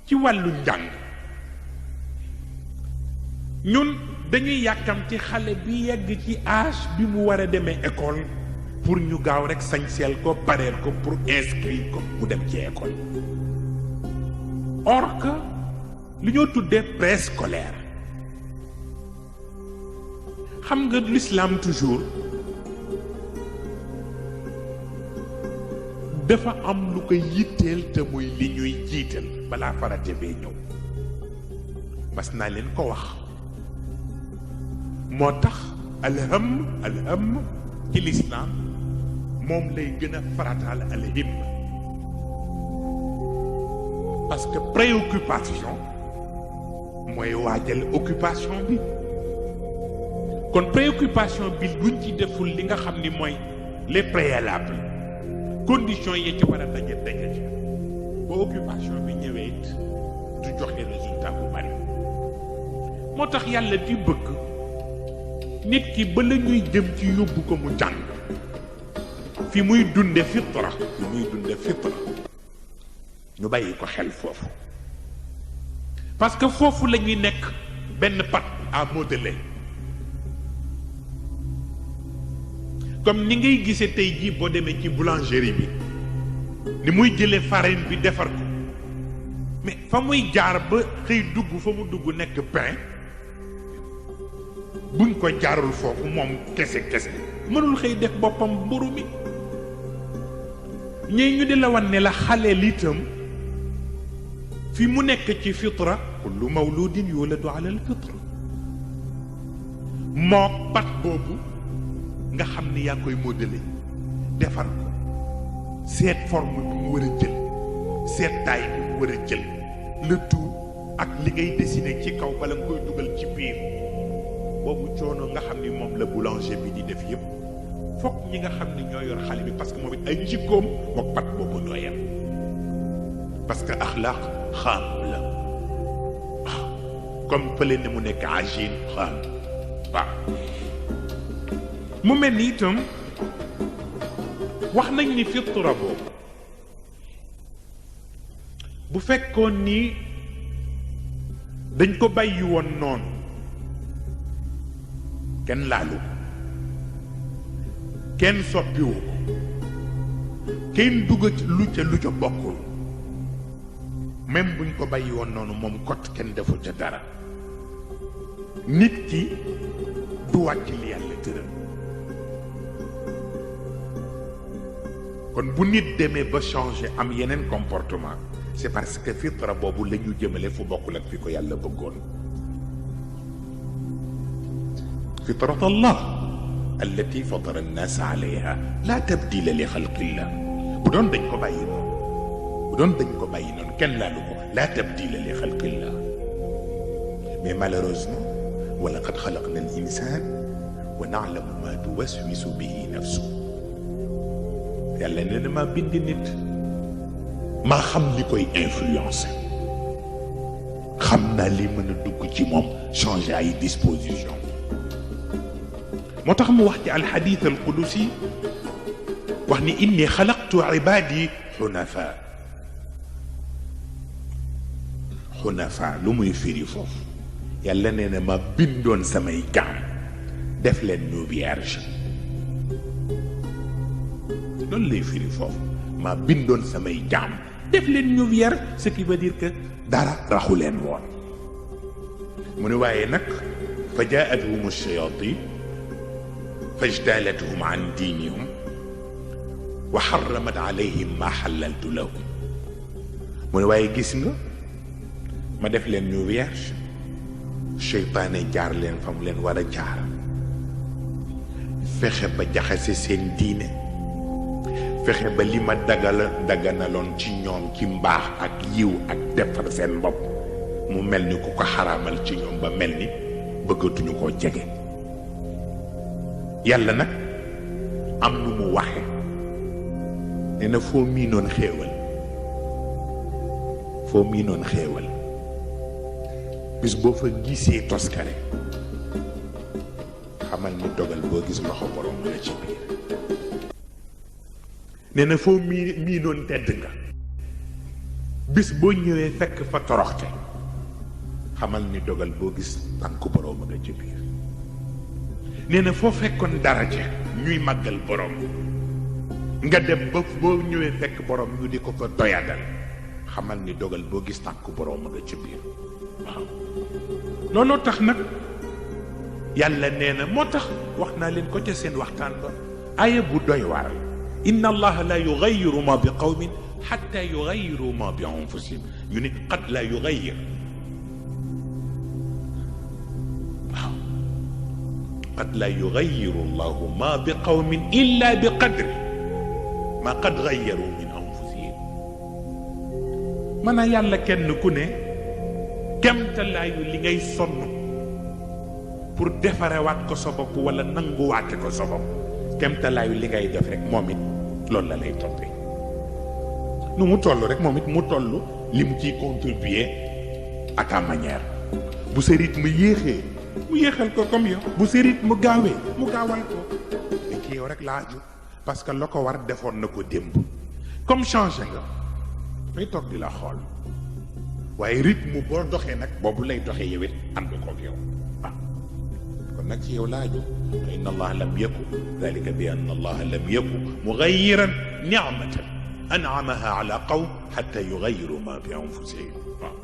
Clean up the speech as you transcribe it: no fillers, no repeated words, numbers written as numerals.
ci wàllu njàng ñun dañuy yàkkamti xale bi yegg ci âge bi mu war a demee école pour ñu gaaw rek sañseel ko pareel ko pour inscrire ko mu dem ci école or que li ñoo tuddee préscolaire xam nga l'islam toujours dafa am lu ko yitteel te muy li ñuy jiital balaa farate bee ñëw mas naa leen ko wax moo tax alham ci l'islam moom lay gën a farataal alhim parce que préoccupation mooy waajal occupation bi kon préoccupation bi buñ ci deful li nga xam ni mooy les préalables conditions yi ci war a daje ci ba occupation bi ñëwee it du joxe résultat bu bari moo tax yàlla di bëgg nit ki ba la ñuy jëm ci yóbbu ko mu jàng fi muy dunde fitra ñu bàyyi ko xel foofu parce que foofu la ñuy nekk benn pat à modeler comme ni ngay gisee tey jii boo demee ci boulangerie bi ni muy jëlee farine bi defar ko mais fa muy jaar ba xëy dugg fa mu dugg nekk pain buñ ko jaarul foofu moom kese mënul xëy def boppam mburu mi ñee ñu di la wan ne la xale liitam fi mu nekk ci fitra kullu mawludin yuladu ala al fitra moo pat boobu nga xam ni yaa koy modelé defar ko seet forme bi mu war a jël seet taille bi mu war a jël le tout ak li ngay dessiné ci kaw bala nga koy dugal ci biir boobu coono nga xam ni moom la boulanger bi di def yëpp fokk ñi nga xam ni ñoo yor xale bi parce que moom it ay jikkoom mook pat boobu ñoo yem parce que axlaaq xaam la waaw comme fële ne mu nekk ajin xaam waaw mu mel ni itam wax nañ ni fitra boobu bu fekkoon ni dañ ko bàyyi woon noonu kenn laalu ko kenn soppiwu ko kenn dugg lu ca bokkul même buñ ko bàyyi woon noonu moom kot kenn deful ca dara nit ki du wàcc li yàlla tëral kon bu nit demee ba changer am yeneen comportement c'est parce que fitra boobu la ñu jëmale fu bokkul ak fi ko yàlla bëggoon fitrat allah allati fatara an-nas alayha la tabdila li xalqillah bu doon dañ ko bàyyi noonu kenn laalu ko la tabdila li xalqillah mais malheureusement wa laqad xalaqna al-insan wa na'lamu ma tuwaswisu bihi nafsu yàlla nee na maa bind nit maa xam li koy influencer xam naa li mën a dugg ci moom changer ay disposition moo tax mu wax ci alxadith alqudusi wax ni inni xalaqtu ibadi xunafa lu muy firi foofu yàlla nee na ma bindoon samay jaam def leen ñu vierge loolu lay firi foofu ma bindoon samay jaam def leen ñu vierge ce qui veut dire que dara raxu leen woon mu ne waaye nag fa jaatuhum ash-shayatin fajtalathum an diinihim wa xaramat alayhim ma xalaltu lahum mu ne waaye gis nga ma def leen ñu vierge seytaane jaar leen fa mu leen war a jaar fexe ba jaxase seen diine fexe ba li ma daganaloon ci ñoom ci mbaax ak yiw ak defar seen bopp mu mel ni ku ko xaraamal ci ñoom ba mel ni bëggatuñu koo jege yàlla nag am nu mu waxe nee na foo miinoon xéewal bis boo fa gisee toskare xamal ni dogal boo gis loxo borom la ci biir nee na foo miinoon tedd nga bis boo ñëwee fekk fa toroxte xamal ni dogal boo gis tànku boroom a nga ci biir. nee na foo fekkoon daraja ñuy màggal borom nga dem ba boo ñëwee fekk borom ñu di ko fa doyadal xamal ni dogal boo gis tànku borom a nga ci biir. waaw looloo tax nag yàlla nee na moo tax wax naa leen ko ca seen waxtaan ba aaya bu doy waar la inna allaha la yugayiru ma bi qawmin xatta yugayiru ma bi anfusihim ñu nit qad la yugayir waaw qad la yugayiru allahu ma bi qawmin illa bi qadri ma qad gayaru min anfusihim. maanaam yàlla kenn ku ne kemtalaayu li ngay sonn pour defarewaat ko sa bopp wala nanguwaate ko sa bopp kemtalaayu li ngay def rek moom it loolu la lay toppee. nu mu toll rek moom it mu toll li mu ciy contribuer à ta manière. bu sa rythme yéexee mu yéexal ko comme yow bu sa rythme gaawee mu gaawal ko te ci yow rek laa aju parce que la ko war defoon na ko démb comme changé nga dafay toog di la xool waaye rythme boo doxee nag boobu lay doxee yow it ànd koog yow waaw kon nag ci yow laa aju inna allaha lam yaku dalika bi anna allaha lam yaku mugayiran nicmatan anamaha ala qawm xatta yugayiru ma bi anfusihim waaw